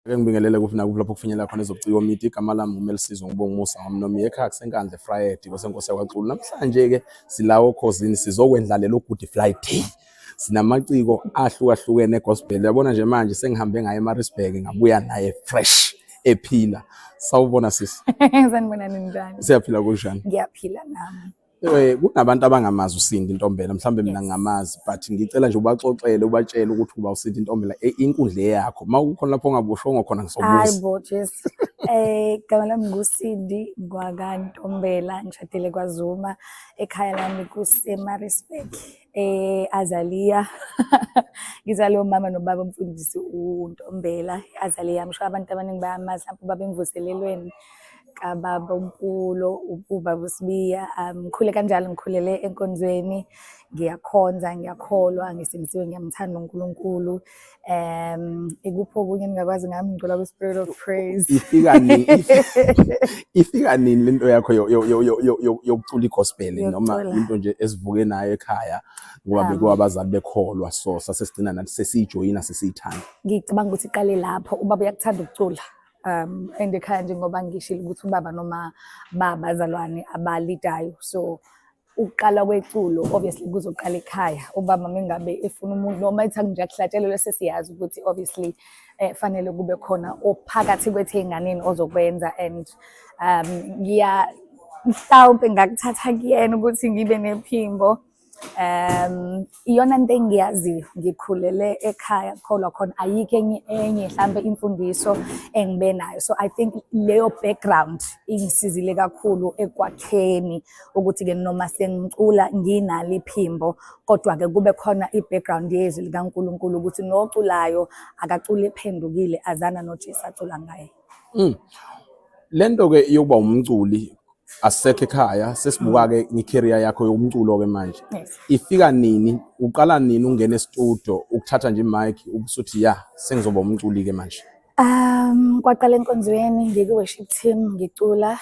Ake ngibingelele kuphi nakuphi lapho kufinyelela khona ezobuciko media. Igama lami nguMelisizwe ngibonga umusa ngomnomi ekhaya kuseNkandla eFrayedi kwasenkosi yakwaXulu. Namhlanje-ke sila oKhozini sizokwendlalela uGood Friday. Sinamaciko ahlukahlukene egospel. Uyabona nje manje sengihambe ngaye eMaritzburg ngabuya naye fresh ephila. Sawubona sisi. Sanibonani, njani? Siyaphila, kunjani? Ngiyaphila nami. Kunabantu abangamazi uSindi Ntombela, mhlawumbe mina ngingamazi, but ngicela nje ubaxoxele, ubatshele ukuthi uba uSindi Ntombela, inkundla eyakho. Uma kukhona lapho ongabushongo khona ngizobuza. Hayi bo Jesu. Igama lami nguSindi ngwakaNtombela, ngishadele kwaZuma. Ekhaya lami kuseMaritzburg, Azalea. Ngizalwe umama nobaba umfundisi uNtombela. Azalea, ngisho abantu abaningi bayamazi, mhlawumbe ubaba emvuselelweni kababa uMpulo, ubaba uSibiya. Ngikhule kanjalo, ngikhulele enkonzweni, ngiyakhonza, ngiyakholwa, ngisindisiwe, ngiyamthanda uNkulunkulu. Ikuphi okunye engingakwazi ngami? Ngicula kwi-Spirit of Praise. Ifika nini lento yakho yokucula igospel noma Yokucula. into nje esivuke nayo ekhaya, ngoba bekuwa abazali bekholwa, so sasesigcina nathi sesiyijoyina, sesiyithanda? Ngicabanga ukuthi iqale lapho. Ubaba uyakuthanda ukucula. And ekhaya, njengoba ngishilo ukuthi ubaba noma babazalwane abalidayo. So ukuqala kweculo obviously kuzoqala ekhaya. Ubaba mengabe efuna umuntu noma ethi nje akuhlatshelelwe, sesiyazi ukuthi obviously fanele kube khona ophakathi kwethu ey'nganeni ozokwenza, and ngiya mhlawumpe ngakuthatha kuyena ukuthi ngibe nephimbo. Iyona nto engiyaziyo, ngikhulele ekhaya kukholwa khona, ayikho enye mhlampe imfundiso engibe nayo. So I think leyo background ingisizile kakhulu ekwakheni ukuthi-ke noma sengicula nginalo iphimbo, kodwa-ke kube khona i-background yezwi likaNkulunkulu ukuthi noculayo akacule ephendukile, azana noJesu acula ngaye. Lento ke yokuba umculi, asisekho ekhaya, sesibuka ke nge-career yakho yomculo ke manje. Ifika nini? Uqala nini ungena e-studio, ukuthatha nje imic, ubusuthi ya, sengizoba umculi ke manje? Kwaqala enkonzweni, ngiku-worship team ngicula.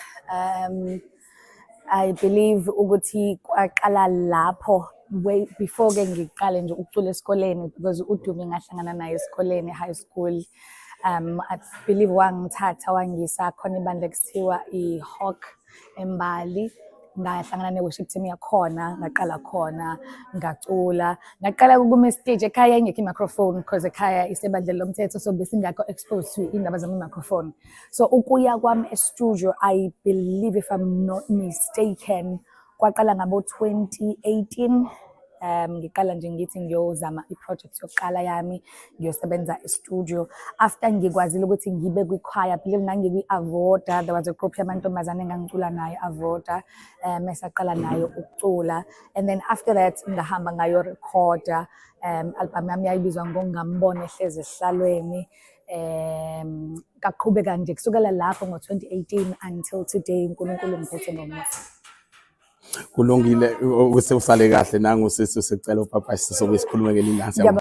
I believe ukuthi kwaqala lapho, way before ke ngiqale nje ukucula esikoleni, because uDumi ngahlangana naye esikoleni, high school. I believe wangithatha wangisa khona ibandla ekuthiwa i-Hawk eMbali. Ngahlangana ne-worship team yakhona, ngaqala khona, ngacula. Ngaqala ukuma stage ekhaya ingekho i-microphone, because ekhaya isebandleni lomthetho, so besingakho exposed to indaba zama-microphone. So ukuya kwami e-studio, I believe, if I'm not mistaken, kwaqala ngabo 2018. Ngiqala nje ngithi ngiyozama i-project yokuqala yami, ngiyosebenza e-studio. After ngikwazile ukuthi ngibe kwi-choir, believe ngangikwi-Avoda, there was a group yamantombazane engangicula nayo Avoda, esaqala nayo ukucula. And then after that ngahamba ngayorekhoda album yami, yayibizwa ngoNgambona Ehlezi Esihlalweni. Kaqhubeka nje kusukela lapho ngo-2018 until today, uNkulunkulu ngiphethe ngomusa. Kulungile, usale kahle nangu sisi, sicela upapa sisobe sikhulume ngelinye ilanga.